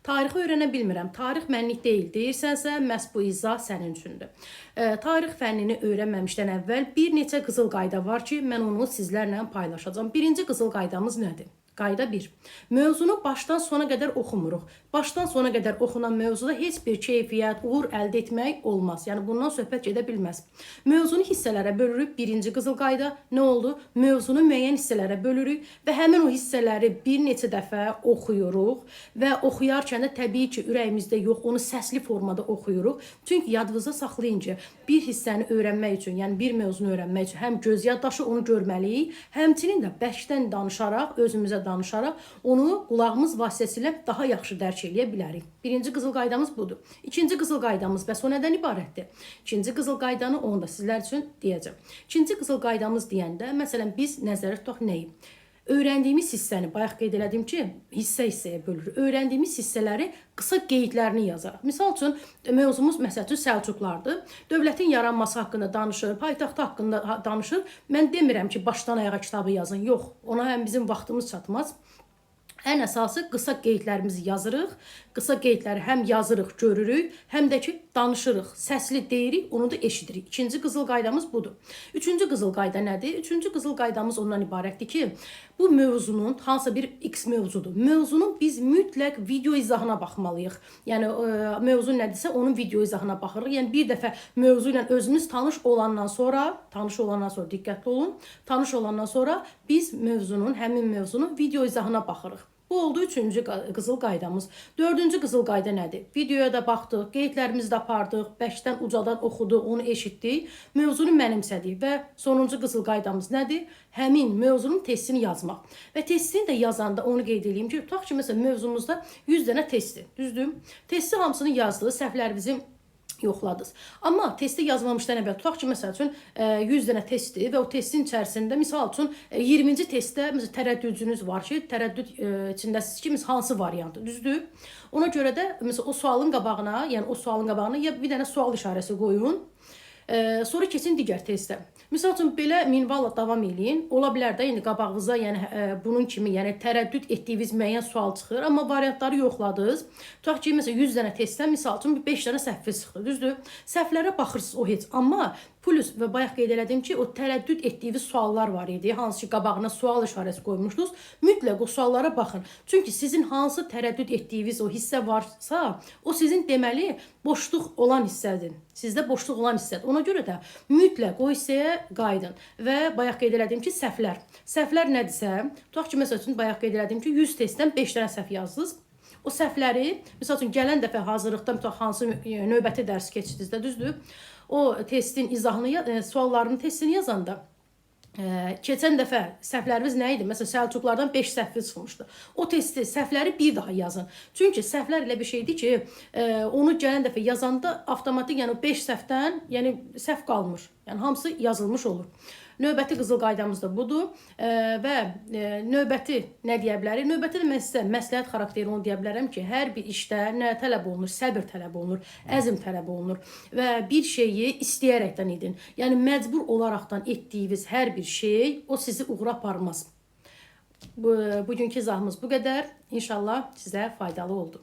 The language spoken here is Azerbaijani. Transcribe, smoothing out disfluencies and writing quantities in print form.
Tarixi öyrənə bilmirəm, tarix mənlik deyil deyirsənsə, məhz bu izah sənin üçündür. Tarix fənnini öyrənməmişdən əvvəl bir neçə qızıl qayda var ki, mən onu sizlərlə paylaşacağam. Birinci qızıl qaydamız nədir? Qayda 1. Mövzunu başdan sona qədər oxumuruq. Başdan sona qədər oxunan mövzuda heç bir keyfiyyət, uğur əldə etmək olmaz. Yəni bundan söhbət gedə bilməz. Mövzunu hissələrə bölürük. Birinci qızıl qayda nə oldu? Mövzunu müəyyən hissələrə bölürük və həmin o hissələri bir neçə dəfə oxuyuruq və oxuyarkən də təbii ki, ürəyimizdə yox, onu səsli formada oxuyuruq. Çünki yadınızda saxlayın ki, bir hissəni öyrənmək üçün, yəni bir mövzunu öyrənmək üçün həm göz yaddaşı onu görməliyik, həmçinin də bərkdən danışaraq, özümüzə danışaraq onu qulağımız vasitəsilə daha yaxşı dərk eləyə bilərik. Birinci qızıl qaydamız budur. İkinci qızıl qaydamız bəs o nədən ibarətdir? İkinci qızıl qaydanı onu da sizlər üçün deyəcəm. İkinci qızıl qaydamız deyəndə, məsələn, biz nəzərdə tutaq nəyi? Öyrəndiyimiz hissəni, bayaq qeyd elədim ki, hissə hissəyə bölürük. Öyrəndiyimiz hissələri qısa qeydlərini yazarıq. Misal üçün, mövzumuz məsəl üçün Səlcuqlardır. Dövlətin yaranması haqqında danışır, paytaxtı haqqında danışır. Mən demirəm ki, başdan ayağa kitabı yazın. Yox, ona həm bizim vaxtımız çatmaz. Ən əsası qısa qeydlərimizi yazırıq. Qısa qeydləri həm yazırıq, görürük, həm də ki danışırıq, səsli deyirik, onu da eşidirik. İkinci qızıl qaydamız budur. Üçüncü qızıl qayda nədir? Üçüncü qızıl qaydamız ondan ibarətdir ki, bu mövzunun hansısa bir X mövzudur. Mövzunun biz mütləq video izahına baxmalıyıq. Yəni mövzu nədirsə onun video izahına baxırıq. Yəni bir dəfə mövzu ilə özümüz tanış olandan sonra, diqqətli olun. Tanış olandan sonra biz mövzunun, həmin mövzunun video izahına baxırıq. Bu oldu üçüncü qızıl qaydamız. Dördüncü qızıl qayda nədir? Videoya da baxdıq, qeydlərimizi də apardıq, bərkdən ucadan oxuduq, onu eşitdik, mövzunu mənimsədik və sonuncu qızıl qaydamız nədir? Həmin mövzunun testini yazmaq. Və testini də yazanda onu qeyd edeyim ki, tutaq ki, məsələn, mövzumuzda 100 dənə testdir, düzdür? Testi hamısını yazdıq, səhvlərimizi yoxladınız. Amma testi yazmamışdan əvvəl tutaq ki, məsəl üçün 100 dənə testdir və o testin içərisində misal üçün 20-ci testdə məsələn tərəddüdünüz var ki, tərəddüd içindəsiniz ki, məsələn hansı variantı, düzdür? Ona görə də məsələn o sualın qabağına, yəni o sualın qabağına ya bir dənə sual işarəsi qoyun. Sonra keçin digər testə. Misal üçün belə minvalla davam eləyin. Ola bilər də indi qabağınıza, yəni bunun kimi, yəni tərəddüd etdiyiniz müəyyən sual çıxır, amma variantları yoxladınız. Tutaq ki, məsələn 100 dənə testdən misal üçün 5 dənə səhvi çıxdı, düzdür? Səhvlərə baxırsınız o heç, amma plus və bayaq qeyd elədim ki, o tərəddüd etdiyiniz suallar var idi, hansı ki qabağına sual işarəsi qoymuşdunuz. Mütləq o suallara baxın. Çünki sizin hansı tərəddüd etdiyiniz o hissə varsa, o sizin deməli boşluq olan hissədir. Sizdə boşluq olan hissədir. Ona görə də mütləq o hissəyə qayıdın. Və bayaq qeyd elədim ki, səhvlər. Səhvlər nədirsə, tutaq ki, məsəl üçün bayaq qeyd elədim ki, 100 testdən 5 dənə səhv yazdınız. O səhvləri, misal üçün gələn dəfə hazırlıqda tutaq hansı növbəti dərs keçdinizdə, düzdür? O testin izahını, suallarının testini yazanda keçən dəfə səhvlərimiz nə idi? Məsələn, Səlcuqlardan 5 səhvi çıxmışdı. O testi, səhvləri bir daha yazın. Çünki səhvlər elə bir şeydir ki, onu gələn dəfə yazanda avtomatik, yəni 5 səhvdən, yəni səhv qalmır. Yəni hamısı yazılmış olur. Növbəti qızıl qaydamız da budur. Və növbəti nə deyə bilərik? Növbəti də mən sizə məsləhət xarakteri onu deyə bilərəm ki, hər bir işdə nə tələb olunur? Səbir tələb olunur, əzm tələb olunur və bir şeyi istəyərəkdən edin. Yəni məcbur olaraqdan etdiyiniz hər bir şey o sizi uğura aparmaz. Bugünkü izahımız bu qədər. İnşallah sizə faydalı oldu.